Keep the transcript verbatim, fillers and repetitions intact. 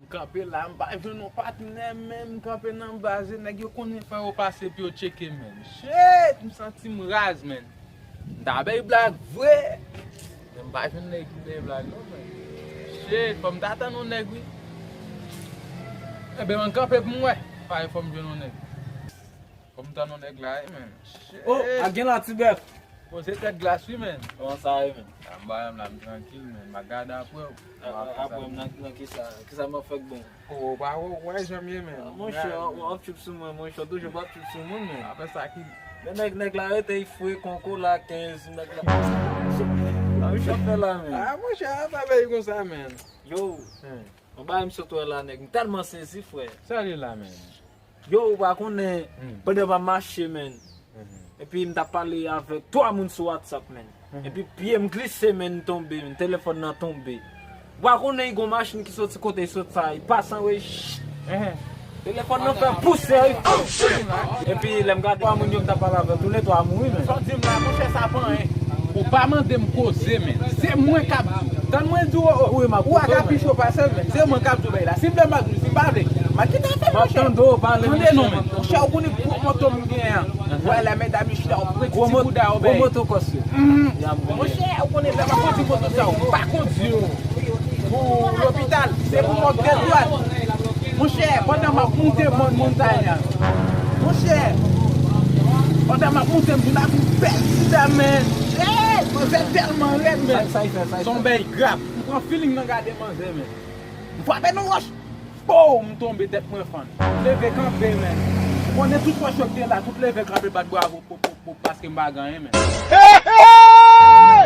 Kanpe la, m pa jwenn yon patnè, men m kanpe nan baz, nèg yo konnen fò yo pase pou yo tcheke, men. Shit, m santi m raz, men. M ta bay blag vre. Men m pa jwenn nèg ki bay blag non, men. Shit, fò m ta tann yon nèg, wi. Enben, mwen kanpe pou m wè. Pare fò m jwenn yon nèg. Fò m tann yon nèg la, wi, men. Shit. Oh, a gen la, ti bèf. Bon, se tèt glas, wi, men. Kòman sa ye, men? A, m ba m la, m trankil, men. M a gade apre w. A, a, apre m nan, nan kisa? Kisa m ap fè k bon? Oh, pa wè, wè, janm ye, men. A, monchè, w ap tchoup sou mwen, monchè, w toujou p ap tchoup sou moun, men. Apre sa ki Men nèg, nèg la rete, li fre kon kola kenz, nèg la. A, misye ap fè la, men. A, monchè, a pa bay konsa, men. Yo, yon bagay m sot wè la, nèg. M tèlman sezi, frè. Sa li la, men. Yo, ou pa konnen, pandan m ap mache, men. Epi m t ap pale avèk twa moun sou WhatsApp, men. Epi pye m glise, men, m tonbe, men, telefòn nan tonbe. Ou pa konnen, gon machin ki soti kote li sot sa, li pase anwe, shh. Telefòn nan fè pousè, wi. Epi lè m gade twa moun yo m t ap pale avè yo, tou le twa mouri, men. Sa w di m la, monchè, sa pa anyen. Ou pa mande m koze, men. Se mwen k ap di w. Tann mwen di w, o, o. Ou a ka pi cho pase l, men. Se mwen k ap di w bagay la. Si m vle, m ap di w. Si m pa vle, m a kite afè m, monchè. M ap tande w pale, monchè. Tande non, men. Monchè, ou konnen gwo moto m gen an. Wè, lè medam yo chita, yo pran ti bouda yo bay. Gwo moto kòs yo. Monchè, ou konnen lè m ap kondi moto sa, ou pa kondi yo pou lopital, se pou mò k gen dwat. Monchè, pandan m ap moute mòn montay la. Monchè, pandan m ap moute, m vin ak yon bèl ti dam, men. Hey, manzè tèlman rèd, men. Sa, sa y fè, sa y fè. Se yon bèy grap. M pran feeling nan gade manzè, men. M frape nan wòch. Pow! M tonbe, tèt mwen fann. M leve kanpe, men. Ou konnen tout wòch yo ki te la, tout leve kanpe bat bravo, pop, pop, pop, paske m pa gen anyen, men. Hey, hey!